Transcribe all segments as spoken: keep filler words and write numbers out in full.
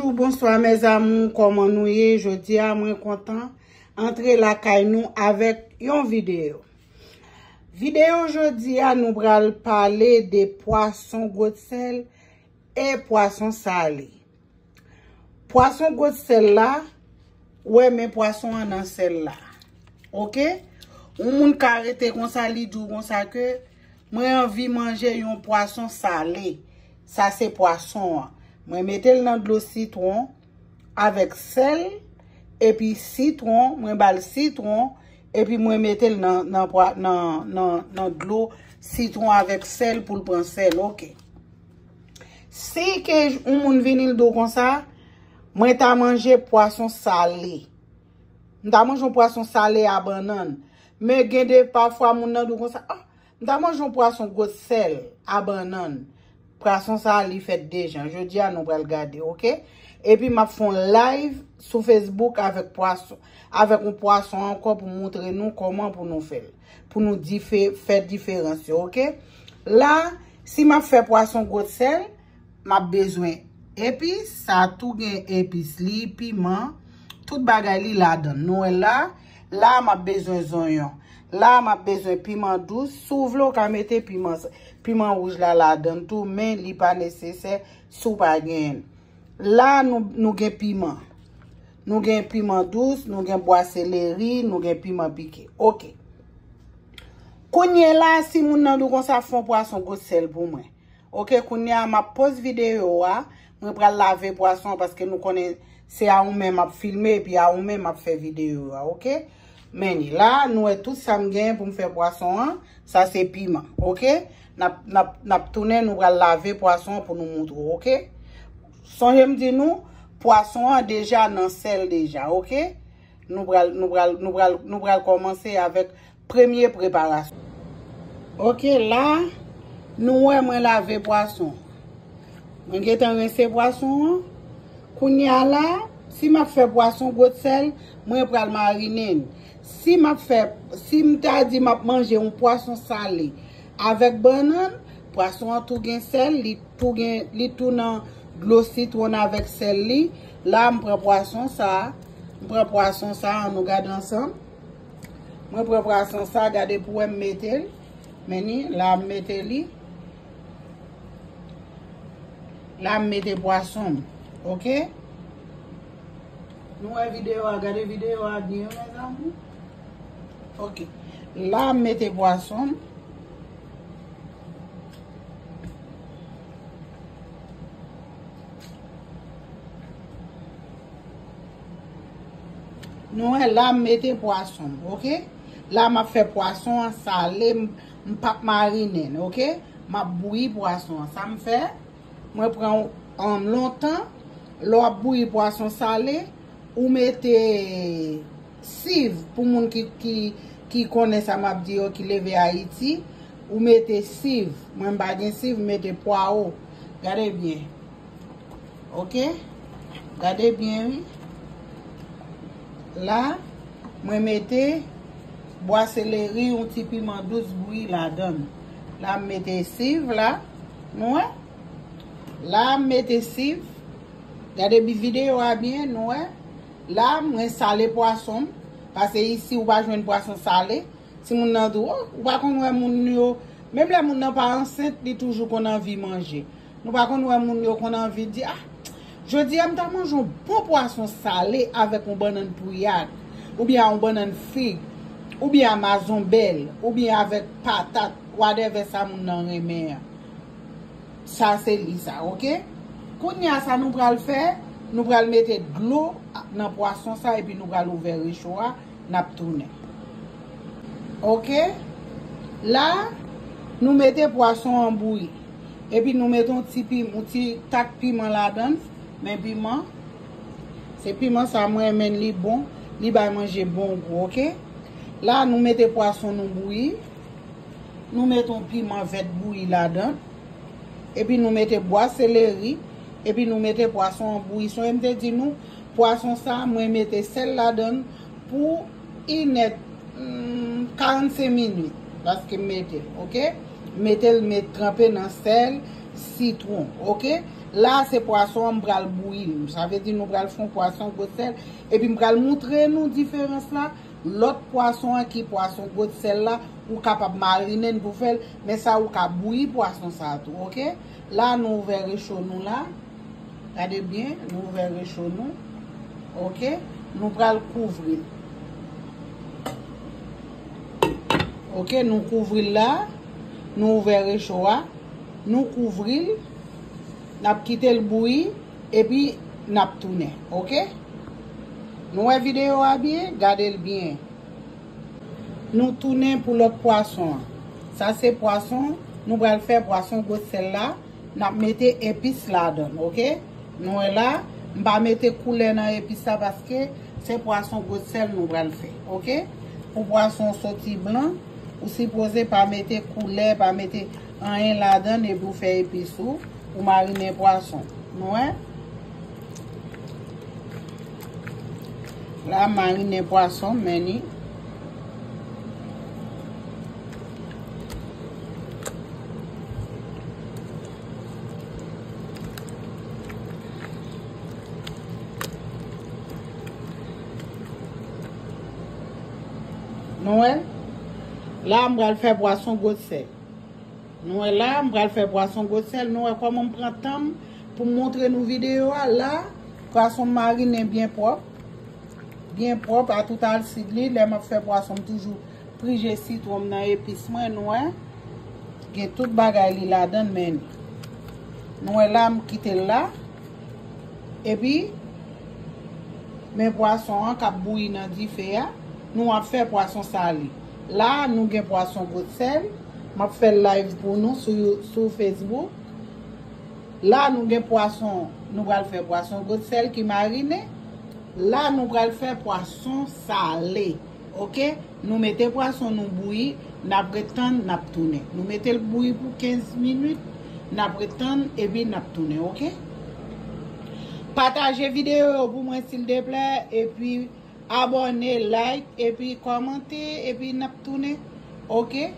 Bonjou, bonswa, mes amours, kòman nou ye? Jodi a, mwen kontan antre lakay nou avèk yon videyo. Videyo jodi a, nou pral pale de pwason gwo sèl e pwason sale. Pwason gwo sèl la, ou wè men pwason an nan sèl la. Oke? Yon moun ka rete konsa, li di w konsa ke mwen anvi manje yon pwason sale. Sa se pwason an. Mwen mete l nan dlo sitwon avèk sèl, epi sitwon, mwen ba l sitwon, epi mwen mete l nan, nan, pwa- nan, nan, nan dlo sitwon avèk sèl pou l pran sèl. Oke. Si ke yon moun vini l di w konsa, mwen ta manje pwason sale. M ta manje yon pwason sale a bannann. Men gen de pafwa moun nan di w konsa, ah, m ta manje yon pwason gwo sèl a bannann. Pwason sa a li fèt deja. Jodi a nou pral gade, oke? Epi m ap fè yon live sou Facebook avèk pwason, avèk yon pwason ankò pou montre nou kòman pou nou fè l. Pou nou dife, fè diferans yo, oke? La, si m ap fè pwason gwo sèl, m ap bezwen epis, sa tou gen epis li, piman, tout bagay li ladan. Nou wè la, la m ap bezwen zonyon. La m ap bezwen piman dous. Si w vle, w ka mete piman, piman wouj la ladan tou, men li pa nesesè si w pa genyen l. La, nou, nou gen piman. Nou gen piman dous, nou gen bwa seleri, nou gen piman pike. Oke. Kounye la, si moun nan di w konsa, fè yon pwason gwo sèl pou mwen. Oke, kounye a, m ap poz videyo a. Mwen pral lave pwason an paske nou konnen se a ou menm m ap filme epi a ou menm m ap fè videyo a, oke? Men ni la, nou wè tout sa m genyen pou m fè pwason an. Sa se piman, oke? N ap, n ap, n ap tounen, nou pral lave pwason an pou nou moutre w, oke? Sonje m di nou, pwason an deja nan sèl deja, oke? Nou pral, nou pral, nou pral, nou pral kòmanse avèk premye preparasyon. Oke, la, nou wè mwen lave pwason. Mwen gentan rense pwason an. Kounye a la, si m ap fè pwason gwo sèl, mwen pral marinen l. Si m ap fè, si m ta di m ap manje yon pwason sale avèk bannann, pwason an tou gen sèl, li tou gen, li tou nan dlo sitwon avèk sèl li. La, m pran pwason sa a. M pran pwason sa a, ann nou gade ansanm. Mwen pran pwason sa a, gade pou wè m mete l. Men ni, la m mete li. La m mete pwason m. Oke? Nou wè videyo a, gade videyo a byen, mes amours. Oke. La m mete pwason m. Nou wè la m mete pwason m, oke? La m ap fè pwason an sale, m, m p ap marinen l, oke? M ap bouyi pwason an. Sa m fè, mwen pran, um, lontan, lè w ap bouyi pwason sale, ou mete siv, pou moun ki, ki, ki konnen sa m ap di yo, ki leve Ayiti, ou mete siv. Mwen m pa gen siv, m mete pwawo. Gade byen. Oke? Gade byen, wi. La, mwen mete bwa seleri, yon ti piman dous bouyi ladan l. La, m mete siv la. Nou wè? La, m mete siv. Gade bi videyo a byen, nou wè. La, mwen sale pwason m. Paske isi, ou pa jwenn pwason sale. Si moun nan di w, oh, ou pa konn wè moun yo, menm lè moun nan pa ansent, li toujou konn anvi manje. Nou pa konn wè moun yo konn anvi di, ah, jodi a m ta manje yon bon pwason sale avèk yon bannann pouyad, oubyen yon bannann fig, oubyen a mazonbèl, oubyen avèk patat, whatever sa moun nan renmen an. Sa se li sa, oke? Kounye a sa nou pral fè, nou pral mete dlo nan pwason sa epi nou pral ouvè recho a, n ap tounen. Oke? La, nou mete pwason an bouyi. Epi nou mete yon ti pim, yon ti tak piman ladan l. Men piman. Se piman sa mwen renmen, li bon, li bay manje bon gou, oke? La, nou mete pwason nou bouyi. Nou mete yon piman vèt bouyi ladan. Epi nou mete bwa seleri. Epi nou mete pwason an bouyi. Sonje m te di nou, pwason sa, mwen mete sèl ladan pou inè, hmm, karannsenk minit. Paske m mete l, oke? M mete l, met tranpe nan sèl, sitwon, oke? La, se pwason an, m pral bouyi l. Sa vle di nou pral fè yon pwason gwosèl. Epi m pral moutre nou diferans la. Lòt pwason an ki pwason gwosèl la, ou kapab marinen pou fè l, men sa ou ka bouyi pwason sa a tou, oke? La, nou ouvè recho nou la. Gade byen, nou ouvè recho nou. Oke? Nou pral kouvri l. Oke, nou kouvri l la. Nou ouvè recho a. Nou kouvri l. N ap kite l bouyi. Epi, n ap tounen. Oke? Nou wè videyo a byen? Gade l byen. Nou tounen pou lòt pwason an. Sa se pwason, nou pral fè pwason gwosèl la. N ap mete epis ladan l, oke? Nou wè la, m pa mete koulè nan epis la paske se pwason gwosèl nou pral fè, oke? Pou pwason soti blan, ou sipoze pa mete koulè, pa mete anyen ladan l epi w fè epis ou, ou marinen pwason. Nou wè? La, m marinen pwason, men ni. Nou wè? La, m pral fè pwason gwosèl. Nou wè la, m pral fè pwason gwosèl. Nou wè kòman m pran tan m pou m montre nou videyo a. La, pwason m marinen byen pwòp. Byen pwòp, a tout alsid li. Lè m ap fè pwason, m toujou prije sitwon m nan epis mwen, nou wè. Gen tout bagay li ladan l, men nou wè la, m kite l la. Epi, men pwason an k ap bouyi nan dife a. Nou ap fè pwason sale. La, nou gen pwason gwosèl. M ap fè l live pou nou sou, sou Facebook. La, nou gen pwason, nou pral fè pwason gwosèl ki marinen. La, nou pral fè pwason sale. Oke? Nou mete pwason nou bouyi, n ap ret tann, n ap tounen. Nou mete l bouyi pou kenz minit, n ap ret tann, epi n ap tounen, oke? Pataje videyo yo pou mwen, silteplè, epi abòne, like, epi kòmante, epi n ap tounen, oke?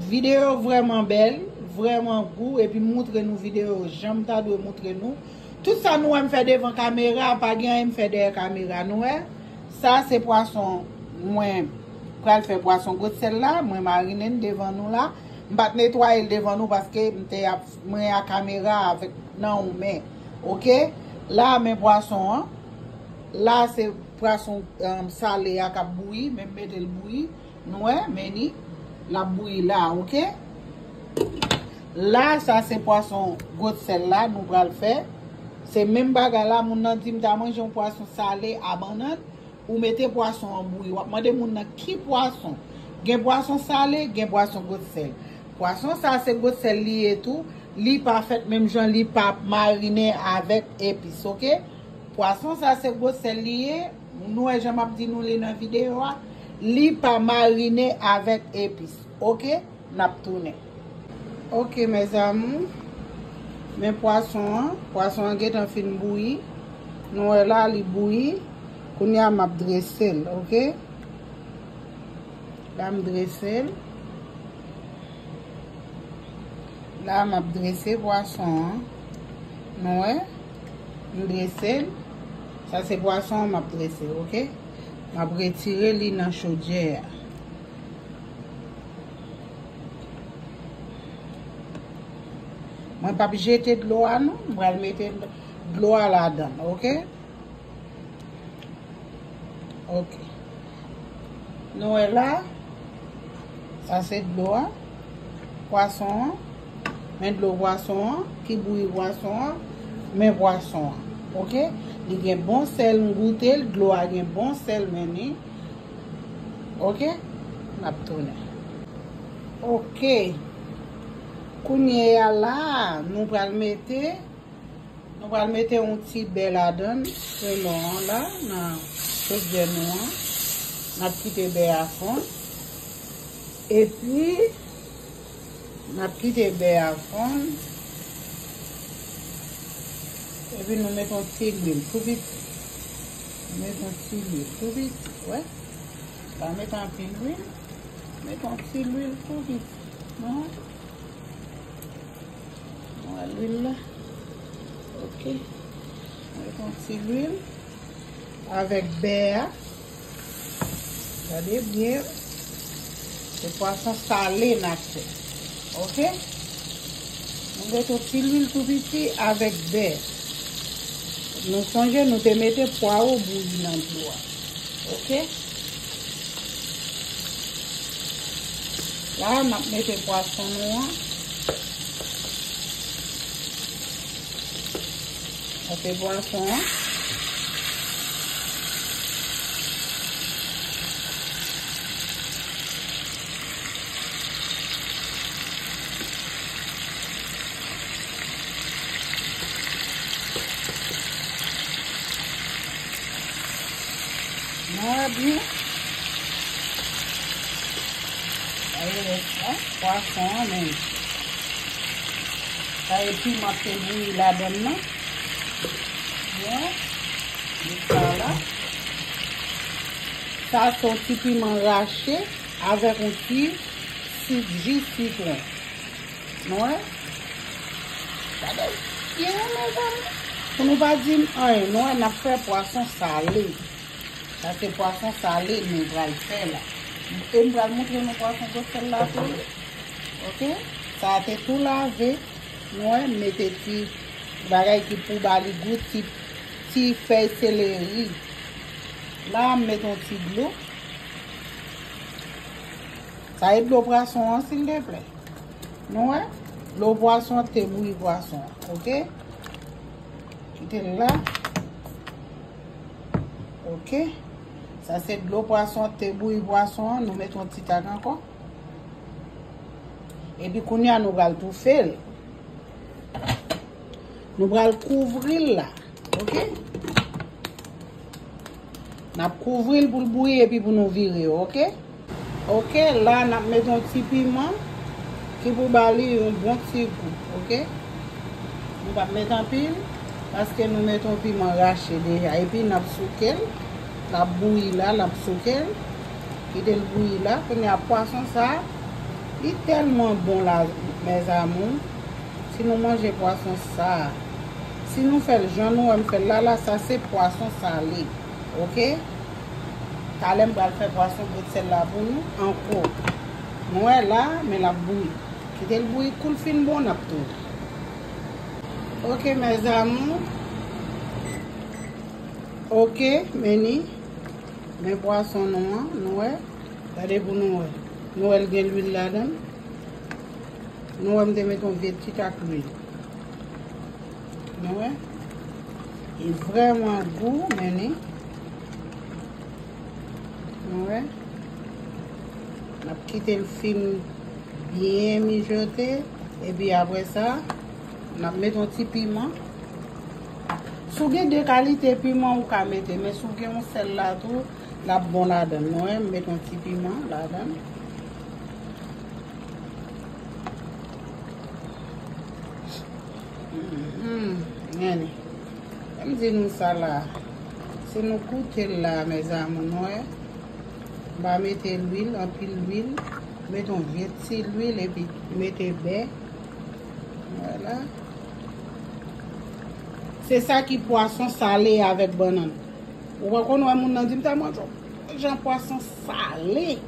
Videyo vrèman bèl, vrèman gou, epi m moutre nou videyo jan m ta dwe moutre nou. Tout sa nou wè m fè devan kamera, pa gen anyen m fè dèyè kamera, nou wè? Sa se pwason, mwen pral fè pwason gwosèl la, mwen marinen l devan nou la. M pa t netwaye l devan nou paske m te ap, mwen a kamera avèk nan yon men. Oke? La, men pwason an. La, se pwason, um, sale a k ap bouyi, men m mete l bouyi. Nou wè, men ni, l ap bouyi la, oke? La, sa se pwason gwosèl la nou pral fè. Se menm bagay la, moun nan di m ta manje yon pwason sale a bannann, ou mete pwason an bouyi. W ap mande moun nan ki pwason. Gen pwason sale, gen pwason gwosèl. Pwason sa se gwosèl li ye tou, li pa fèt menm jan, li pa marinen avèk epis, oke? Pwason sa se gwosèl li ye, nou wè jan m ap di nou li nan videyo a, li pa marinen avèk epis, oke? N ap tounen. Oke, mes amours, men pwason an, pwason an gentan fin bouyi. Nou wè la, li bouyi. Kounye a, m ap drese l, oke? La, m drese l. La, m ap drese pwason an. Nou wè? M drese l. Sa se pwason an, m ap drese, oke? M ap retire li nan chodyè a. Mwen p ap jete dlo a, non. M pral mete dlo a ladan l, oke? Oke. Nou wè la, sa se dlo a, pwason an. Men dlo pwason an, ki bouyi pwason an, men pwason an. Oke? Li gen bon sèl, m goute l, dlo a gen bon sèl, men ni. Oke? N ap tounen. Oke. Kounye a la, nou pral mete Nou pral mete yon ti bè ladan l, selon an la, nan chodyè nou an. N ap kite bè a fonn. Epi, n ap kite bè a fonn. Epi nou mete yon ti lwil tou piti. Nou mete yon ti lwil tou piti, wè. Pa mete anpil lwil. Mete yon ti lwil tou piti. Non? Nou wè lwil la. Ok. Mwen met yon ti lwil avèk bè a. Gade byen. Se pwason sale n ap fè. Ok? Nou met yon ti lwil tou piti avèk bè. Nou sonje nou te mete pwawo bouyi nan dlo a. Ok? La, n ap mete pwason nou an. Sa se pwason an. Nou wè byen. Sa e rès la, pwason an menm. Sa e piman k te bouyi ladann nan. Byen. Met sa la. Sa se yon ti piman rache avèk yon ti sik ji sitwon. Nou wè? Gade byen, mezanmi. Pou nou pa di m anyen, nou wè, n ap fè pwason sale. Sa se pwason sale nou pral fè la. E m pral montre nou pwason gwosèl la tou. Ok? Sa a te tou lave. Nou wè, m mete ti bagay ki pou ba li gou, ti, ti fèy seleri. La, m mete yon ti dlo. Sa e dlo pwason an, silvouplè. Nou wè? Dlo pwason an te bouyi pwason an, ok? Kite l la. Ok. Sa se dlo pwason an te bouyi pwason an. Nou met yon ti tak ankò. Epi kounye a nou pral toufe l. Nou pral kouvri l la. Ok? N ap kouvri l pou l bouyi epi pou nou vire, ok? Ok, la n ap met yon ti piman ki pou ba li yon bon ti gou, ok? Nou p ap met anpil, paske nou met yon piman rache deja. Epi n ap souke l, l ap bouyi la, l ap souke l. Kite l bouyi la. Kounye a pwason sa, li tèlman bon la, mes amours. Si nou manje pwason sa, si nou fè l jan nou wè m fè l la, la, sa se pwason sale. Ok? Talè m pral fè pwason gwosèl la pou nou ankò. Nou wè la, men l ap bouyi. Kite l bouyi, kou l fin bon, n ap tounen. Ok, mes amours. Ok, men ni. Men pwason nou an, nou wè. Gade pou nou wè. Nou wè l gen lwil ladan l. Nou wè m te met yon vye ti tak lwil. Nou wè? Li vrèman gou, men ni. Nou wè? N ap kite l fin byen mijote. Epi apre sa, n ap met yon ti piman. Si w gen de kalite piman, ou ka mete. Men si w gen yon sèl la tou, l ap bon ladan l. Nou wè, m met yon ti piman ladan l. Mhm, men, lè m di nou sa la, si nou koute l la, mes amours, nou wè, m pa mete lwil, anpil lwil, met yon vye ti lwil epi mete bè. Vwala. Se sa ki pwason sale avèk bannann. Ou pa konn wè moun nan di m sa, mwen jan pwason sale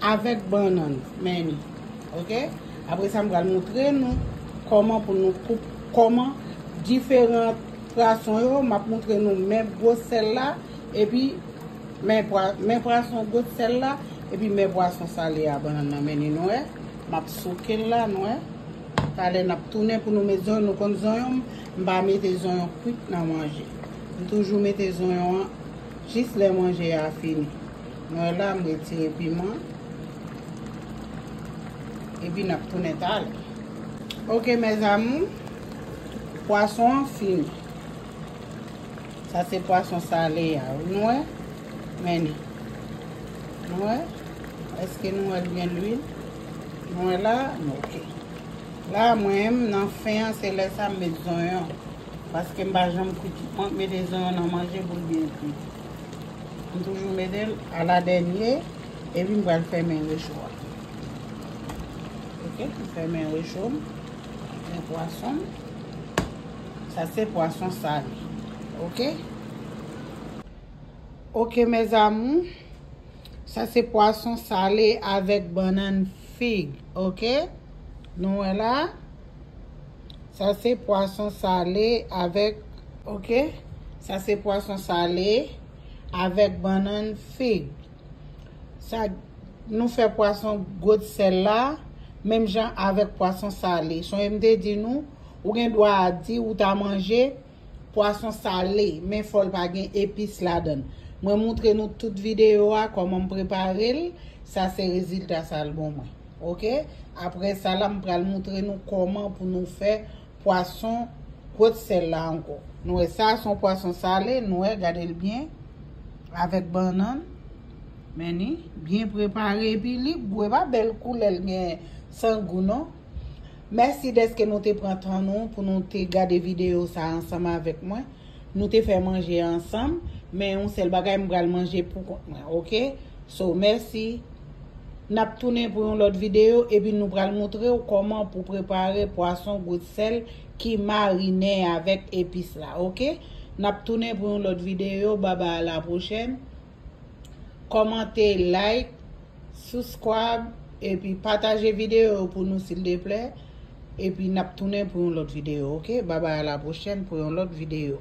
avèk bannann, men ni. Ok? Apre sa, m pral montre nou kòman pou nou koup, kòman diferan pwason yo, m ap montre nou men gwosè l la, epi men pwa-, men pwason gwosè l la, epi men pwason sale a, bannann nan, men ni nou wè, m ap souke l la, nou wè. Talè n ap tounen pou nou met zonyon. Nou konn zonyon m, m pa mete zonyon kwit nan manje. M toujou mete zonyon an jis lè manje a fini. Nou wè la, m retire piman. Epi n ap tounen talè. Ok, mes amours, pwason an fini. Sa se pwason sale a, wi, nou wè? Men ni. Nou wè? Èske nou wè l gen lwil? Nou wè la? Ok. La, mwen menm, nan fen an, se lè sa m met zonyon. Paske m pa janm kwit, mwen mete zonyon nan manje pou l byen kwit. M toujou mete l aladènye, epi m pral fèmen recho a. Ok, m fèmen recho m, men pwason m. Sa se pwason sale. Ok? Ok, mes amours. Sa se pwason sale avèk bannann fig. Ok? Nou wè la? Sa se pwason sale avèk, ok? Sa se pwason sale avèk bannann fig. Sa, nou fè pwason gwot sèl la, menm jan avèk pwason sale. Sonje m te di nou, ou gen dwa a di ou ta manje pwason sale, men fò l pa gen epis ladan l. Mwen moutre nou tout videyo a, kòman m prepare l, sa se rezilta sa l ban mwen. Ok? Apre sa la, m pral moutre nou kòman pou nou fè pwason gwot sèl la ankò. Nou wè sa, se yon pwason sale, nou wè, gade l byen, avèk bannann. Men ni, byen prepare, epi li gou, e pa bèl koulè l gen, san gou non. Mèsi dèske nou te pran tan nou pou nou te gade videyo sa ansanm avèk mwen. Nou te fè manje ansanm, men yon sèl bagay m pral manje pou kont mwen, ok? So, mèsi. N ap tounen pou yon lòt videyo, epi nou pral moutre w kòman pou prepare pwason gwot sèl ki marinen avèk epis la, ok? N ap tounen pou yon lòt videyo. Babay, a la pwochèn. Kòmante, like, subscribe, epi pataje videyo yo pou nou, silteplè. Epi n ap tounen pou yon lòt videyo, ok? Babay, a la pwochèn pou yon lòt videyo.